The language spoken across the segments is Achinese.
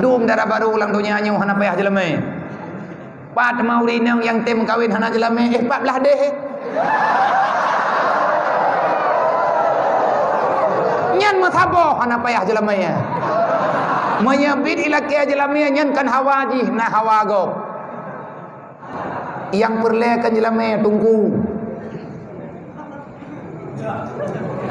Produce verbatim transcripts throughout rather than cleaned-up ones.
Dum dara barô lam donya nyoe hana payah jeulamé. Pat teuma ureueng inong nyang tem meukawen hana jeulamé, eh, pat blah deh. Nyan meusaboh hana payah jeulamé. Meunyoe biet ilakée jeulamé nyan kan hawa jih, na hawa gob. Nyang peureulée kan jeulamé teungku.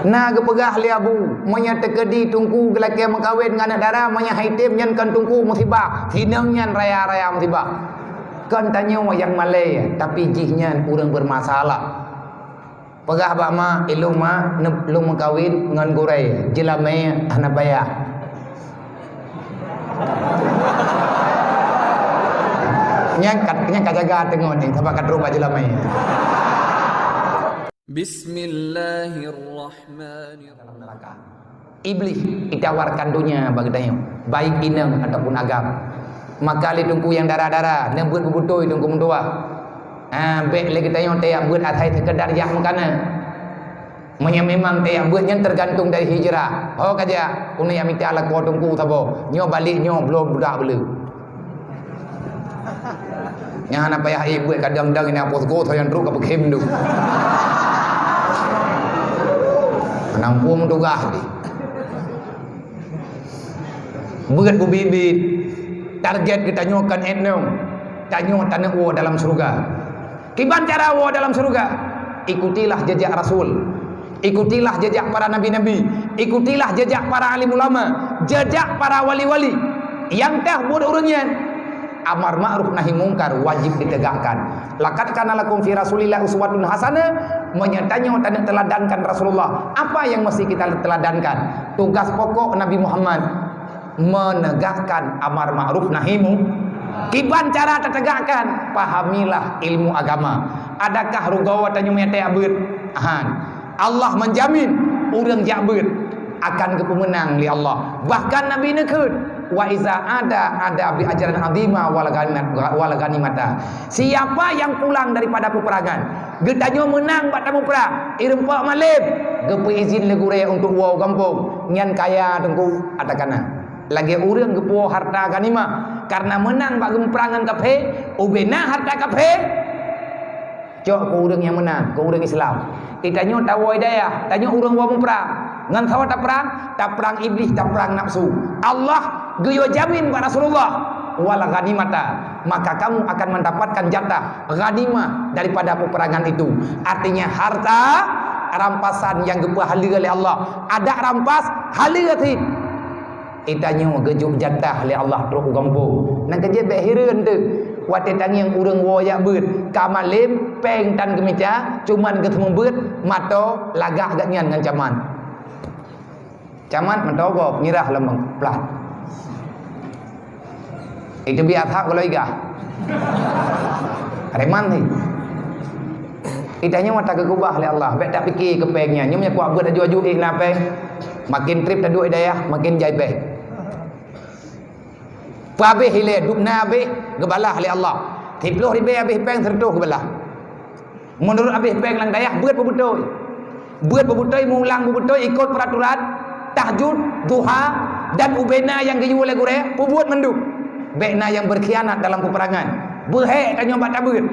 Na geupeugah lé Abu, meunyoe teukeudi teungku geulakée meukawen ngon aneuk dara, meunyoe hai tem nyan kon teungku musibah, sinong nyan raya-raya musibah. Kon tanyoe nyang malée, tapi jih nyan ureuëng beumasalah. Peugah bak mak, "Ilôn mak, lôn meukawen ngon gurée, jeulamé hana payah." Nyang ka, nyang ka jaga teungoh nyan, sabab ka trok bak jeulamé. Bismillahirrahmanirrahim. Iblih ditawarkan dunia bagi geutanyoe, baik inong ataupun agam. Maka lé teungku nyang dara-dara, neubeuet beubutôi teungku meutuah. Ha, bék lé geutanyoe tajak beuet asai sekedar jak meukanan. Meunyoe memang tajak beuet nyan teugantung dari hijrah. Ho ka jak, keuneuk jak mita lakoe teungku saboh. Nyoe balek nyoe bloe budak beuleu. Nyang hana payah ék beuet kadang-kadang ina posko soe nyang trok ka peukhém tu. Nang pun tugaih deh. Beuet bubit-bit. Target geutanyoe kan enong. Tanyoe taneuk woe dalam syurga. Kiban cara woe dalam syurga? Ikutilah jejak Rasul. Ikutilah jejak para nabi-nabi, ikutilah jejak para alim ulama, jejak para wali-wali. Nyang teuh buet ureuëng nyan, amar ma'ruf nahi mungkar wajib ditegakkan. Laqad kana lakum fi Rasulillah uswatun hasanah, meunyoe tanyoe taneuk teladankan Rasulullah, apa yang mesti kita teladankan? Tugas pokok Nabi Muhammad menegakkan amar ma'ruf nahi mu-, kiban cara tategakkan, pahamilah ilmu agama. Adakah rugoe tanyoe meunyoe tajak beuet? Han. Allah menjamin ureuëng jak beuet akan geupeumeunang lé Allah. Bahkan Nabi neukheun, "Wa iza ada, ada bi ajran azima wal ghanimat-, wal ghanimata." Siapa yang pulang daripada peperangan, geutanyoe meunang bak tamuprang, irumpok malem, geupeuizin lé gurée untuk woe u gampông, nyan kaya teungku, ata kana. Lagée ureuëng geupuwoe harta ghanimah, karena meunang bak geumeuprangan kafé, ubena harta kafé, cok keu ureuëng nyang meunang, keu ureuëng Islam. Geutanyoe tawoe dayah, tanyoe ureuëng woe muprang. Ngon saboh taprang, taprang iblih, taprang nafsu. Allah geuyue jamin bak Rasulullah, "Wal ghanimata," maka kamu akan mendapatkan jatah ghanimah daripada peperangan itu. Artinya harta rampasan yang geupeuhaleue lé Allah. Adak rampas, haleue cit. Geutanyoe geujok jatah lé Allah trok u gampông. Nyang keujeuet bék hireuen teuh. Watée tangieng ureuëng woe jak beuet, ka malem, péng tan geumita, cuman geuseumeubeuet, mato lagak gobnyan ngon camat. Camat meutogob nyerah lam plat. Itu biasa kalau igah. Preman sih. Geutanyoe mata geugubah lé Allah, bék tapike keu péng nyan. Nyoe meunyoe kuat beuet aju-aju ék na péng. Makin trép taduek dayah, makin jai péng. Peue abéh ilée, dub na abéh, geubalah lé Allah. Siplôh ribée abéh péng, seureutôh geubalah. Meunurot abéh péng lam dayah, beuet beubeutôi. Beuet beubeutôi, meulang beubeutôi, ikot peuratoran, tahajud, duha, dan ubena nyang geuyue lé gurée, peubuet mandum. Bék na nyang beurkhianat dalam peuperangan. Beuhék tanyoe bak tabeuet.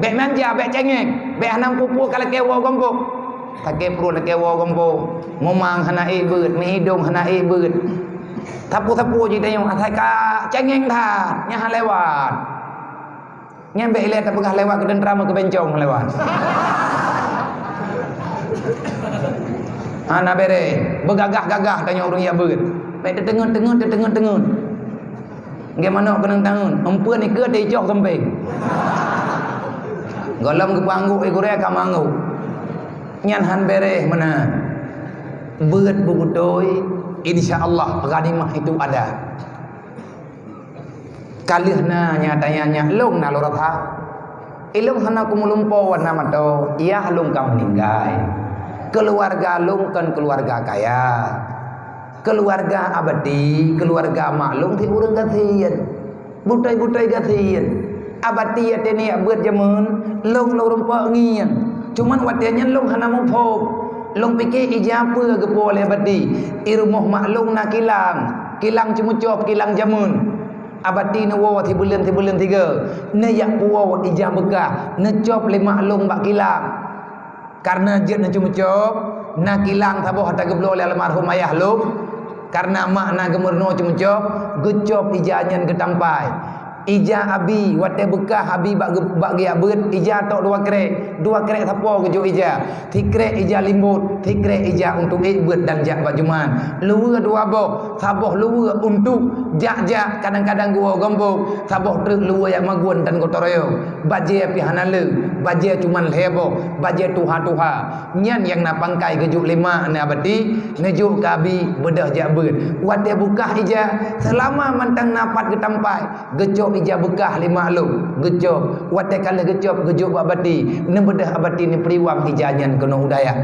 Bék manja, bék cengeng, bék hana peue-peue ka lakée woe gampông. Sakét pruet lakée woe gampông. Mumang hana ék beuet, meuhidong hana ék beuet. Sapeue-sapeue jih tanyoe asai ka cengeng that, nyan hana lewat. Nyan bék ilée tapeugah lewat keu teuntra, meu keu bencong lewat. Hana béré, beugagah-gagah tanyoe ureuëng jak beuet. Bék teuteungeut-teungeut, teuteungeut-teungeut. Gét manok keunong tangeut, eumpeuen ikeue teuicoh keumpéng. Gohlom geupeuanggôk lé gurée ka meuanggôk. Nyan han béré meunan. Beuet beubeutôi, insya Allah ghanimah itu ada. Ka lheueh na nyang tanyong nyan, lôn na lôn rasa. Ilôn hana kumeulumpoe wan na mato, yah lôn ka meuninggai. Keuluwarga lôn kon keuluwarga kaya. Keuluwarga abati, keuluwarga mak lôn sit ureuëng gasien. Butôi-butôi gasien. Abati até nyak beuet jameun, lôn lôn rumpok ngieng. Cuman watée nyan lôn hana muphom. Lôn pike ija peue geupo lé abati. I rumoh mak lôn na kilang. Kilang ceumeucop, kilang jameun. Abati neuwoe sibuleuen-sibuleuen sigoe. Neujak puwoe ija beukah, neucop lé mak lôn bak kilang. Kareuna jeuet neuceumeucop, na kilang saboh ata geubloe lé almarhum ayah lôn. Kareuna mak na geumeurunoe ceumeucop, geucop ija nyan geutampai. Ija abi, watée beukah abi bak geu-, bak geujak beuet, ija tok dua krek, dua krek sapo geujok ija. Sikrek ija limbot, sikrek ija untuk ék beuet dan jak bak juman. Luweue dua boh, saboh luweue untuk jak-jak, kadang-kadang geuwoe gombong, saboh treuk luweue jak magun dan gotong royong. Bajée pih hana le, bajée cuman lhée boh, bajée tuha-tuha. Nyan nyang na pangkai geujok lé mak na abati, neujok keu abi beudôh jak beuet. Watée beukah ija, seulama mantong na pat geutampai, geucok ija beukah lé mak lôn, geucop. Watée ka lheueh geucop, geujok bak abati, neubeudôh abati neupeuliwang ija nyan keunoe u dayah.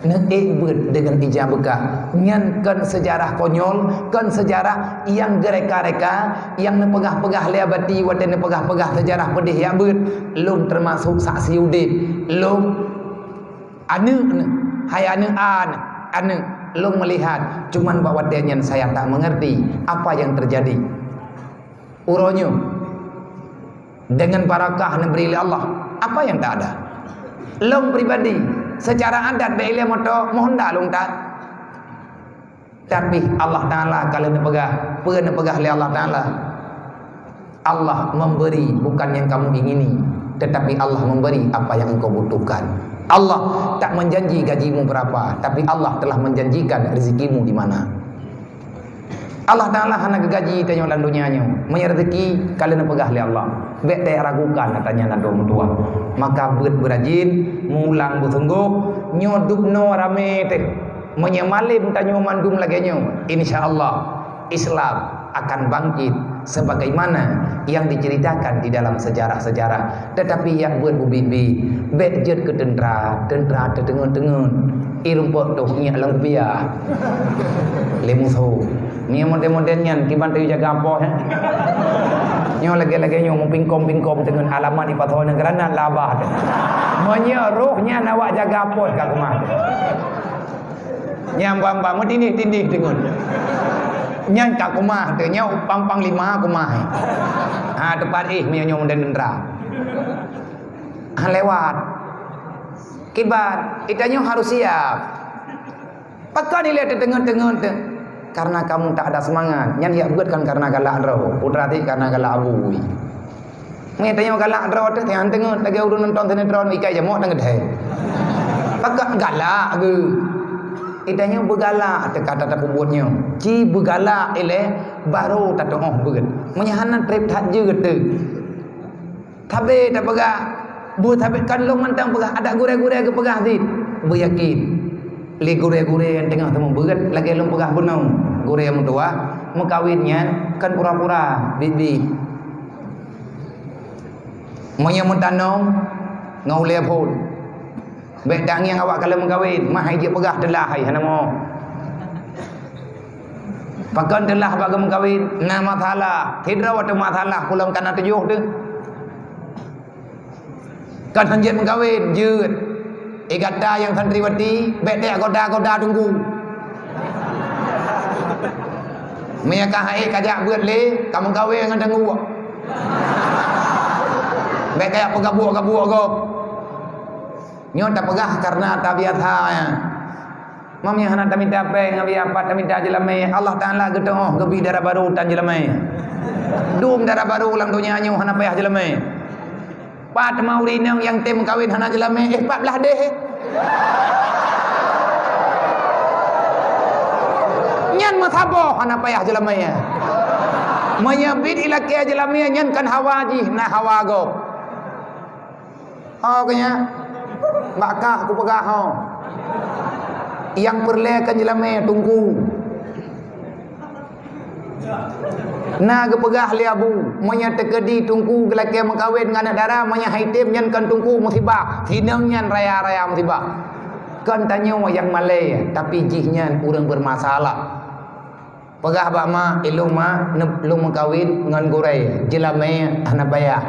Neuék beuet deungon ija beukah. Nyan kon seujarah konyol, kon seujarah nyang geureka-reka, nyang neupeugah-peugah lé abati watée neupeugah-peugah seujarah peudeh jak beuet. Lôn teumasok saksi udeb. Lôn Aneuk nyoe, hai aneuk a nyoe, aneuk, lôn meulihat, cuman bak watée nyan saya tak mengerti apa yang terjadi. Uroe nyoe, dengan barakah neubri lé Allah, apa yang tak ada? Lôn pribadi, secara adat bak ilée moto, mohon dah lôn that. Tapi Allah Taala ka lheueh neupeugah, peue neupeugah lé Allah Taala? Allah memberi bukan yang kamu ingini, tetapi Allah memberi apa yang engkau butuhkan. Allah tak menjanji gajimu berapa, tapi Allah telah menjanjikan rezekimu di mana. Allah Taala hana geugaji tanyoe lam donya nyoe. Meunyoe rezeki ka lheueh neupeugah lé Allah, bék taragukan ata nyan ateueh meutuah. Maka beuet beurajin, meulang beusunggoh, nyoe dubnoe ramé teuh. Meunyoe malem tanyoe mandum lagée nyoe, insya Allah Islam akan bangkit sebagaimana yang diceritakan di dalam sejarah-sejarah. Tetapi nyang buet bubit-bit, bék jeuet keu teuntra, teuntra teuteungeut-teungeut. Irumpok toh nyak lam kupiah. Lé musoh. Ni model-model nyan kiban teuh jaga apoh, eh. Nyoe lagée-lagée nyoe meupingkom-pingkom teungeut alamat di pasoe nyan granat labah teuh. Meunyoe roh nyan awak jaga apoh ka keumah. Nyang bang-bang meutindih-tindih deungon. Nyan ka keumah teuh, nyoe pang-panglima keumah. Ha, teumpat éh meunyoe nyoe dan tentara. Ha, lewat. Kiban, itanyoe harus siap. Pakon ilée teuteungeut-teungeut teuh? Karena kamu tak ada semangat. Nyan jak beuet kan karena galak droe. Putra ti karena galak abui. Meunyoe tanyoe galak droe teuh, nyang teungeut lagée ureuëng nonton sinetron ikai jamok dan geuthée. Pakon galak geuh. Itanyoe beugalak teuh ka tapeubuet nyoe. Ci beugalak ilée barô tatuoh beuet. Meunyoe hana treb that jeuet teuh. Sabe tapeugah, bu sabe kan lôn mantong peugah, adak gurée-gurée geupeugah cit. Beuyakin, lé gurée-gurée nyang teungoh teumeubeuet lagée lôn peugah bunoe. Gurée meutuwah, meukawen nyan kan pura-pura, biet-biet. Meunyoe meutanom ngon ulée phon, bék tangieng awak ka lheueh meukawen, mah hai jeuet peugah teulah hai hana mo. Pakon teulah bak geumeukawen, na masalah. Sidroe watée masalah, kulom kana tujoh teuh. Kan hanjeuet meukawen, jeuet. Eh, gata nyang santriwati, bék teugoda-goda teungku. Meunyoe ka hai ka jak beuet lé, ka meukawen ngon teungku. Bék kajak peugabuek-gabuek gob. Nyoe tapeugah kareuna tabiasa, ya. Meunyoe hana tamita péng, ngon biaya pat tamita jeulamé, Allah Taala geutuoh geubi dara barô tan jeulamé. Dum dara barô lam donya nyoe hana payah jeulamé. Pat teuma ureuëng inong nyang tem kawén hana jeulamé, eh, pat blaih deh, eh. Nyan meusaboh hana payah jeulamé, eh. Meunyoe biet ilakée jeulamé, nyan kan hawa jih, na hawa gob. Ho keu nyan, bak kah kupeugah ho. Nyang peureulée keu jeulamé teungku. Na geupeugah lé Abu, meunyoe teukeudi teungku geulakée meukawen ngon aneuk dara, meunyoe hai tem nyan kon teungku musibah, sinong nyan raya-raya musibah. Kon tanyoe nyang malée, tapi jihnyan ureuëng beurmasalah. Peugah bak mak, "Ilôn mak, lôn meukawen ngon gurée, jeulamé hana payah."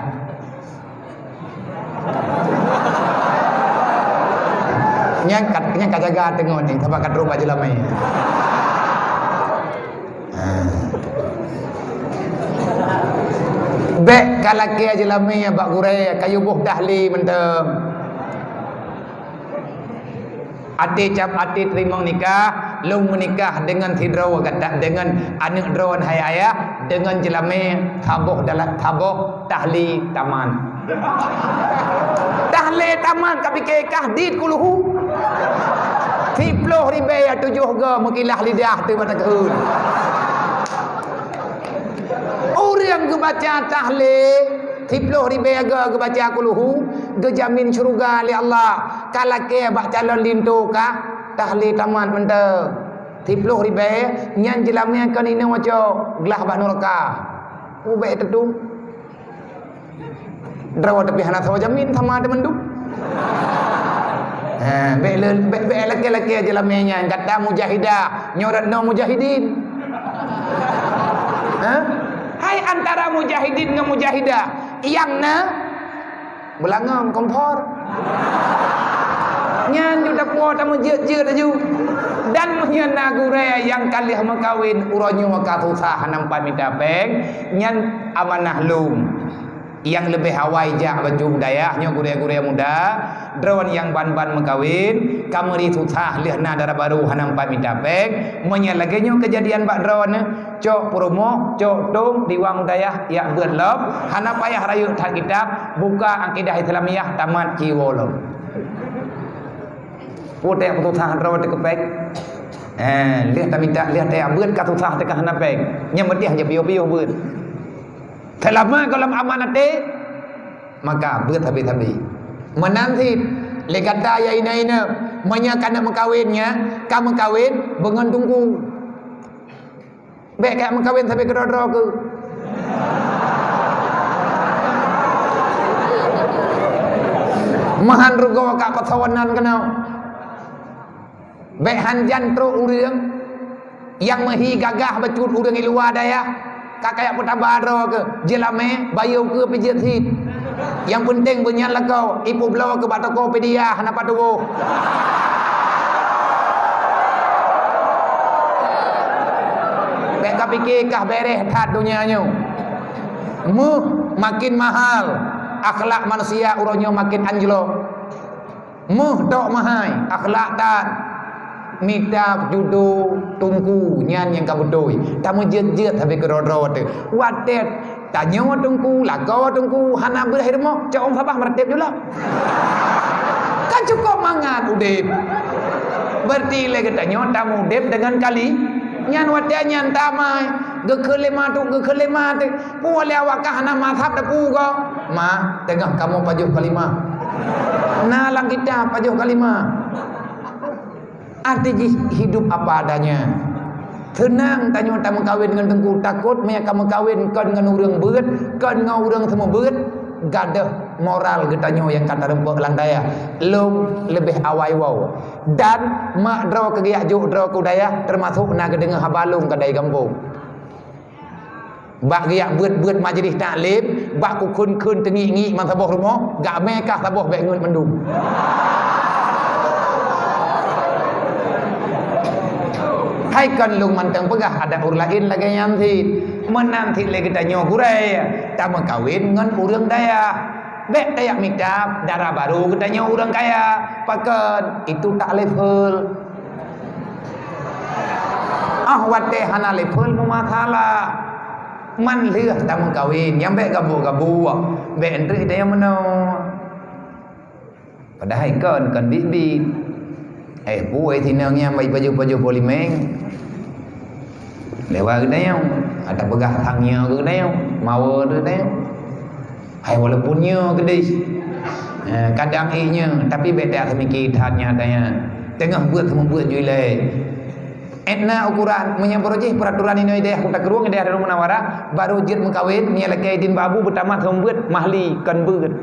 Nyang ka, nyang ka jaga teungoh ni, sabab ka trok bak jeulamé. Ha. Bék ka lakée jeulamé bak gurée, ka yue boh tahlé mantong. Até cap até teurimong nikah, lôn meunikah deungon sidroe gata, deungon aneuk droe hai ayah, deungon jeulamé saboh dalam saboh tahlé tamat. Tahlé tamat ka pike kah dit kuluhu. Siploh ribée tujoh go meukilah lidah teuh bak takheun. Ureuëng geubaca tahlé siploh ribée go geubaca kuluhu, geujamin syeuruga lé Allah. Ka lakée bak calon linto kah tahlé tamat mantong. Siploh ribée nyan jeulamé kon inoe cok glah bak nuraka. Ubek tetu. Droe tapi hana soe jamin sama teumandum. Ha, bék le-, bék, bék lakée-lakée jeulamé nyan gata mujahidah, nyoe rat no mujahidin. Ha? Hai antara mujahidin ngon mujahidah, nyang na beulangong kompor. Nyan ju tapuo tameujeuet-jeuet laju. Dan meunyoe na gurée nyang ka lheueh meukawen uroe nyoe ka susah hana meupat mita péng, nyan amanah lôn. Nyang leubeh awai jak bacut dayah nyoe gurée-gurée muda, droe nyang ban-ban meukawen, ka meuri susah lheueh na dara barô hana meupat mita péng, meunyoe lagée nyoe keujadian bak droeneuh, cok peurumoh, cok tông, diwang dayah, jak beuet lom, hana payah rayeuk that kitab, buka Aqidah Islamiyah tamat ci woe lom. Putéh peususah droe teukeupék. Eh, lheueh tamita, lheueh tajak beuet ka susah teuka hana péng. Nyang meudeh jak piôh-piôh beuet. Seulama gohlom aman até, maka beuet habéh-habéh. Meunan cit, lé gata ya inong-inong, meunyoe ka neuk meukawen nyan, ka meukawen beungon teungku. Bék ka meukawen sabe keudroe-droe keuh. Meuhan rugoe ka peusawanan keunoe. Bék hanjan trok ureuëng nyang meuhi gagah bacut ureuëng i luwa dayah, ka kajak peutaba droe keuh, jeulamé, bayeue keuh pih jeuet cit. Nyang peunteng beunyan lakoe, ipeubloe keuh bak toko pidiah hana patuboh. Bék kapike kah béréh that donya nyoe. Méuh makin mahal, akhlak manusia uroe nyoe makin anjlok. Méuh tok meuhai, akhlak that. Mita judo teungku nyan nyang ka beutôi. Tameujeuet-jeuet sabe keudroe-droe teuh. Watée tanyoe teungku, lakoe teungku, hana beuet hai rumoh, cok ôn sabah meuratéb jula. Kan cukôp mangat udeb. Berarti lé geutanyoe tameudeb deungon kali. Nyan watée nyan tamai, geukheun lé ma tu, geukheun lé ma tu. Peue lé awak kah hana mazhab tapeugah? Ma, teungoh kamoe pajoh kalimah. Na lam kitab pajoh kalimah. Arti jih hidup apa adanya. Seunang tanyoe tameukawen ngon teungku, takot meunyo ka meukawen kon ngon ureuëng beuet, kon ngon ureuëng seumeubeuet, gadôh moral geutanyoe nyang ka tareumpok lam dayah. Lôn leubeh awai woe. Dan mak droe keu geujak jok droe keu dayah, teumasok na geudeungoe haba lôn keu dayah gampông. Bak geujak beuet-beuet majlis taklim, bak kukheun-kheun teungiek-ngiek meusaboh rumoh, gak mé kah saboh bék ngeut mandum. Hai kon lôn mantong peugah adat ureuëng laén lagée nyan cit. Meunan cit lé geutanyoe gurée, tameukawen ngon ureuëng dayah. Bék tajak mita dara barô geutanyoe ureuëng kaya. Pakon? Itu tak level. Ah, watée hana level meumasalah. Man lheueh tameukawen, nyang bék gabuek-gabuek, bék enteuk tanyong meunoe. Padahai kon, kon biet-biet. Eh, buet sinong nyang bai pajoh-pajoh polimeng. Lewat geutanyoe, atawa peugah sang nyoe geutanyoe, mawe geutanyoe. Hai, walaupun nyoe keudeh, eh, kadang ék nyoe, tapi bék that seumiki that nyan, nyan. Teungoh beuet seumeubeuet ju ilée. Ék na ukuran, meunyoe barô jih peuraturan inoe idéh Kuta Krueng, idéh Darul Munawarah, barô jeuet meukawen, meunyoe lakée idin bak abu beutamah seumeubeuet mahli, kon beuet.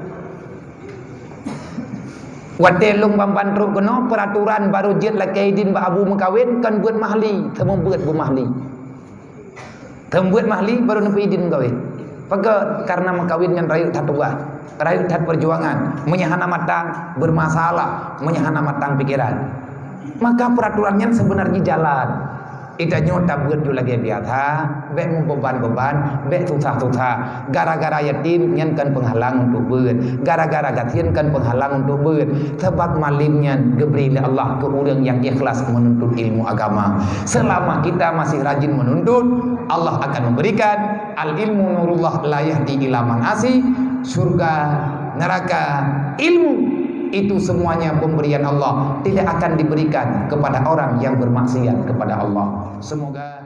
Watée lôn ban-ban trok keunoe, peuraturan barô jeuet lakée idin bak abu meukawen, kon beuet mahli, seumeubeuet beumahli. Seumeubeuet mahli baru neupeu idin meukawen. Pakon? Karena meukawen nyan rayeuk that tugaih, rayeuk that peujuangan. Meunyo hana matang, bermasalah. Meunyo hana matang pikeran. Maka peuraturan nyan seubeunarjih jalan. Geutanyoe tabeuet ju lagée biasa, bék meubeban-beban, bék susah-susah. Gara-gara yatim nyan kon penghalang untuk beuet. Gara-gara gasien kon penghalang untuk beuet. Sebab malem nyan geubri lé Allah keu ureuëng nyang ikhlas menuntut ilmu agama. Selama kita masih rajin menuntut, Allah akan memberikan. Al ilmu nurullah la yahdi ila man asi. Surga, neraka, ilmu, itu semuanya pemberian Allah, tidak akan diberikan kepada orang yang bermaksiat kepada Allah. Semoga